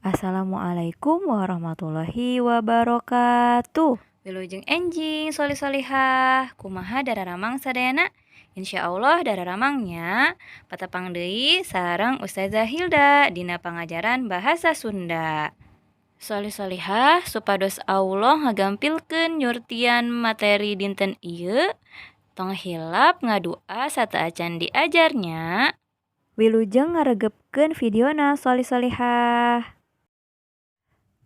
Assalamualaikum warahmatullahi wabarakatuh. Wilujeng enjing solih solihah, kumaha dararamang sadayana? Insya Allah dararamang nya. Patepang deui sareng Ustazah Hilda dina pangajaran bahasa Sunda. Solih solihah, supados Allah ngagampilkeun nyurtian materi dinten ieu, tong hilap ngadua sateuacan diajar nya. Wilujeng ngaregepkeun videona solih solihah.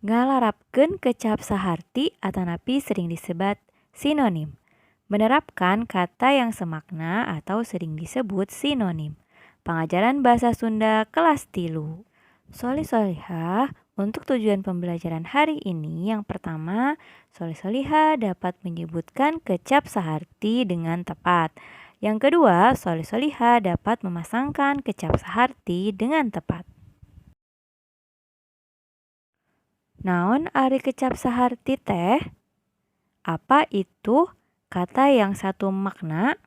Ngalarapkeun kecap saharti atanapi sering disebat sinonim. Menerapkan kata yang semakna atau sering disebut sinonim. Pangajaran bahasa Sunda kelas 3. Solih solihah, untuk tujuan pembelajaran hari ini yang pertama, solih solihah dapat menyebutkan kecap saharti dengan tepat. Yang kedua, solih solihah dapat memasangkan kecap saharti dengan tepat. Naon ari kecap saharti teh? Apa itu kata yang satu makna?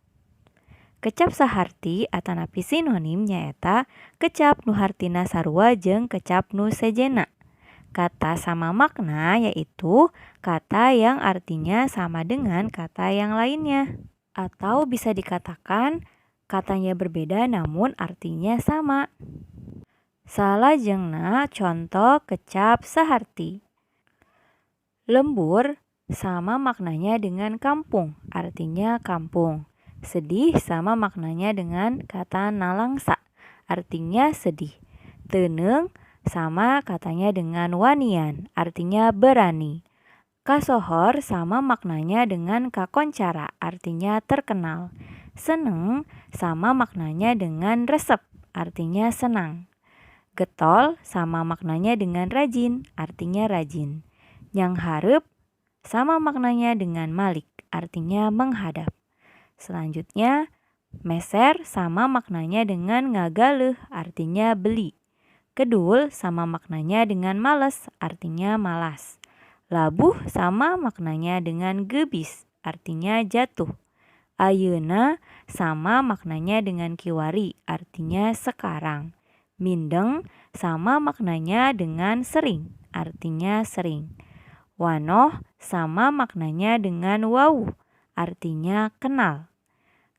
Kecap saharti atanapi sinonim nyaeta kecap nu hartina sarua jeung kecap nu sejenna. Kata sama makna yaitu kata yang artinya sama dengan kata yang lainnya. Atau bisa dikatakan katanya berbeda namun artinya sama. Salajengna contoh kecap saharti. Lembur sama maknanya dengan kampung, artinya kampung. Sedih sama maknanya dengan kata nalangsa, artinya sedih. Teuneung sama katanya dengan wanian, artinya berani. Kasohor sama maknanya dengan kakoncara, artinya terkenal. Seneng sama maknanya dengan resep, artinya senang. Getol sama maknanya dengan rajin, artinya rajin. Nyanghareup sama maknanya dengan malik, artinya menghadap. Selanjutnya, meser sama maknanya dengan ngagaleuh, artinya beli. Kedul sama maknanya dengan males, artinya malas. Labuh sama maknanya dengan gebis, artinya jatuh. Ayeuna sama maknanya dengan kiwari, artinya sekarang. Mindeng sama maknanya dengan sering, artinya sering. Wanoh sama maknanya dengan wawuh, artinya kenal.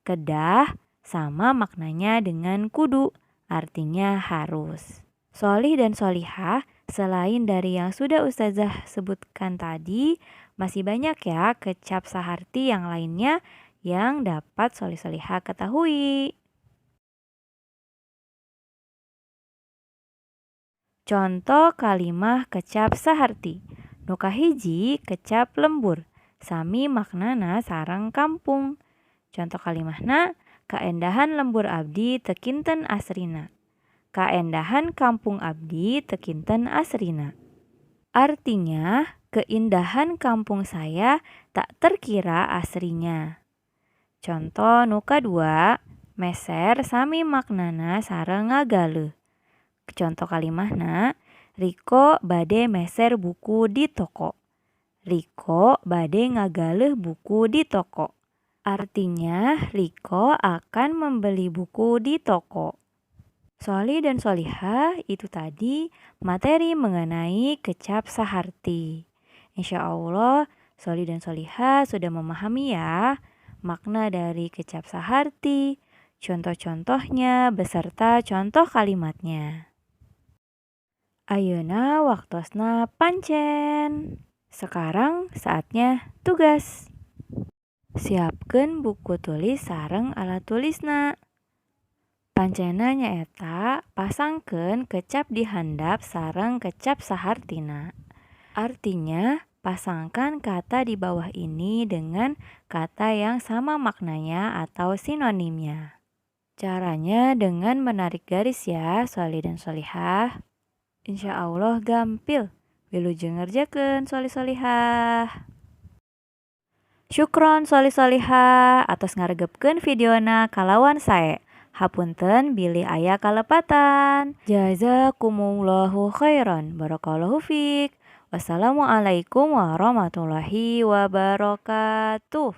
Kedah sama maknanya dengan kudu, artinya harus. Solih dan solihah, selain dari yang sudah Ustazah sebutkan tadi, masih banyak ya kecap saharti yang lainnya yang dapat solih solihah ketahui. Contoh kalimah kecap saharti. Nu kahiji kecap lembur, sami maknana sareng kampung. Contoh kalimahna, kaendahan lembur abdi teu kinten asrina. Kaendahan kampung abdi teu kinten asrina. Artinya, keindahan kampung saya tak terkira asrinya. Contoh nu kadua, meser sami maknana sareng ngagaleuh. Contoh kalimahna, Riko bade meser buku di toko. Riko bade ngagaleuh buku di toko. Artinya, Riko akan membeli buku di toko. Solih dan solihah, itu tadi materi mengenai kecap saharti. Insya Allah, solih dan solihah sudah memahami ya makna dari kecap saharti, contoh-contohnya beserta contoh kalimatnya. Ayeuna waktosna pancen. Sekarang saatnya tugas. Siapkeun buku tulis sareng alat tulisna. Pancena nyaeta pasangkeun kecap di handap sareng kecap sahartina. Artinya, pasangkan kata di bawah ini dengan kata yang sama maknanya atau sinonimnya. Caranya dengan menarik garis ya, solih dan solihah. Insya Allah gampil. Wilujeng ngerjakeun solih solihah. Syukron solih solihah atos ngaregepkeun videona kalawan sae. Hapunten bilih aya kalepatan. Jazakumullahu khairan. Barakallahu fiik. Wassalamualaikum warahmatullahi wabarakatuh.